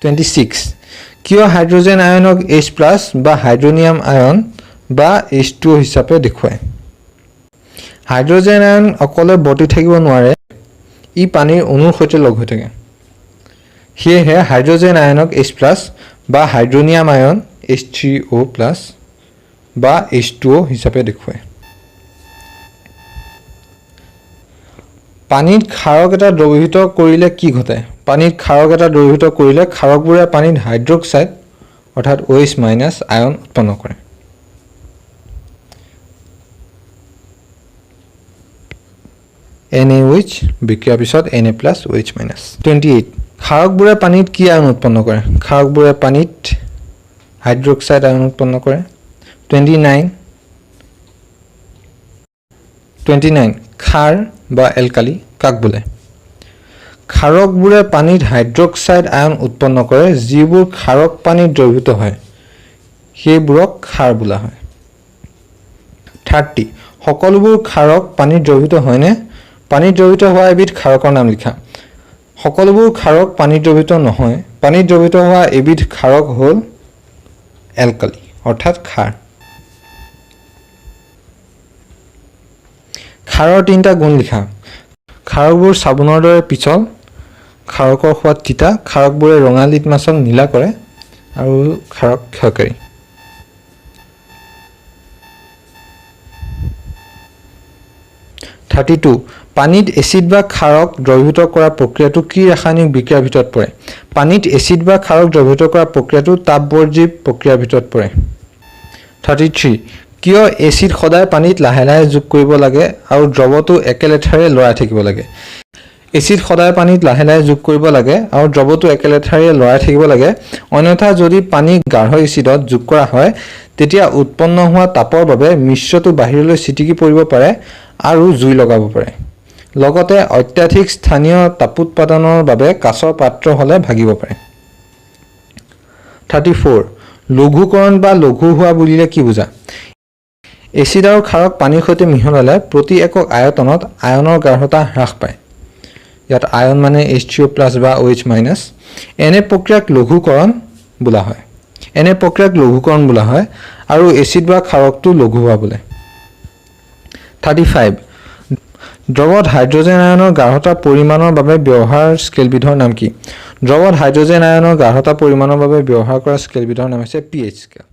26, কিয় hydrogen আয়নক H plus বা hydronium আয়ন বা H2O হিচাপে দেখুৱায়? হাইড্ৰজেন আয়ন অকলে বৰ্তি থাকিব নোৱাৰে, ই পানীৰ অণুৰ সৈতে লগ হৈ থাকে। সেয়েহে হাইড্ৰজেন আয়নক এইচ প্লাছ বা হাইড্ৰনিয়াম আয়ন H3O+ বা H2O হিচাপে দেখুৱায়। পানীত ক্ষাৰক এটা দ্ৰৱীভূত কৰিলে কি ঘটে? পানীত ক্ষাৰক এটা দ্ৰৱীভূত কৰিলে ক্ষাৰকবোৰে পানীত হাইড্ৰক্সাইড অৰ্থাৎ OH- আয়ন উৎপন্ন কৰে। NaOH বিক্ৰিয়াৰ পিছত Na+ OH-। 28, ক্ষাৰকবোৰে পানীত কি আয়ন উৎপন্ন কৰে? ক্ষাৰকবোৰে পানীত হাইড্ৰক্সাইড আয়ন উৎপন্ন কৰে। 29, ক্ষাৰ বা এলকালি কাক বোলে? ক্ষাৰকবোৰে পানীত হাইড্ৰক্সাইড আয়ন উৎপন্ন কৰে। যিবোৰ ক্ষাৰক পানীত দ্ৰৱীভূত হয়, সেইবোৰক ক্ষাৰ বোলা হয়। 30, সকলোবোৰ ক্ষাৰক পানীত দ্ৰৱীভূত হয়নে? পানীত দ্ৰৱীভূত হোৱা এবিধ ক্ষাৰকৰ নাম লিখা। সকলোবোৰ ক্ষাৰক পানীত দ্ৰৱীভূত নহয়। পানীত দ্ৰৱীভূত হোৱা এবিধ ক্ষাৰক হ'ল এলকালি অৰ্থাৎ ক্ষাৰ। ক্ষাৰৰ তিনিটা গুণ লিখা। ক্ষাৰকবোৰ চাবোনৰ দৰে পিছল, ক্ষাৰকৰ সোৱাদ তিতা, ক্ষাৰকবোৰে ৰঙা লিটমাছক নীলা কৰে আৰু ক্ষাৰক ক্ষয়কাৰী। 32, পানীত এচিড বা ক্ষাৰক দ্ৰৱীভূত কৰা প্ৰক্ৰিয়াটো কি ৰাসায়নিক বিক্ৰিয়াৰ ভিতৰত পৰে? পানীত এচিড বা ক্ষাৰক দ্ৰৱীভূত কৰা প্ৰক্ৰিয়াটো তাপবৰ্জী প্ৰক্ৰিয়াৰ ভিতৰত পৰে। 33, কিয় এচিড সদায় পানীত লাহে লাহে যোগ কৰিব লাগে আৰু দ্ৰৱটো একেলেঠাৰিয়ে লৰাই থাকিব লাগে? এচিড সদায় পানীত লাহে লাহে যোগ কৰিব লাগে আৰু দ্ৰৱটো একেলেঠাৰিয়ে লৰাই থাকিব লাগে। অন্যথা যদি পানী গাঢ় এচিডত যোগ কৰা হয়, তেতিয়া উৎপন্ন হোৱা তাপৰ বাবে মিশ্ৰটো বাহিৰলৈ ছিটিকি পৰিব পাৰে আৰু জুই লগাব পাৰে। লগতে অত্যাধিক স্থানীয় তাপোৎপাদনৰ বাবে কাঁচৰ পাত্ৰ হ'লে ভাগিব পাৰে। 34, লঘুকৰণ বা লঘু হোৱা বুলিলে কি বুজা? এচিড আৰু ক্ষাৰক পানীৰ সৈতে মিহলালে প্ৰতি একক আয়তনত আয়নৰ গাঢ়তা হ্ৰাস পায়। ইয়াত আয়ন মানে H3O+ বা OH-। এনে প্ৰক্ৰিয়াক লঘুকৰণ বোলা হয়। এনে প্ৰক্ৰিয়াক লঘুকৰণ বোলা হয় আৰু এচিড বা ক্ষাৰকটো লঘু হোৱা বোলে। 35, দ্ৰৱত হাইড্ৰজেন আয়নৰ গাঢ়তা পৰিমাণৰ বাবে ব্যৱহাৰ স্কেলবিধৰ নাম কি? দ্ৰৱত হাইড্ৰজেন আয়নৰ গাঢ়তা পৰিমাণৰ বাবে ব্যৱহাৰ কৰা স্কেলবিধৰ নাম হৈছে পি এইচ স্কেল।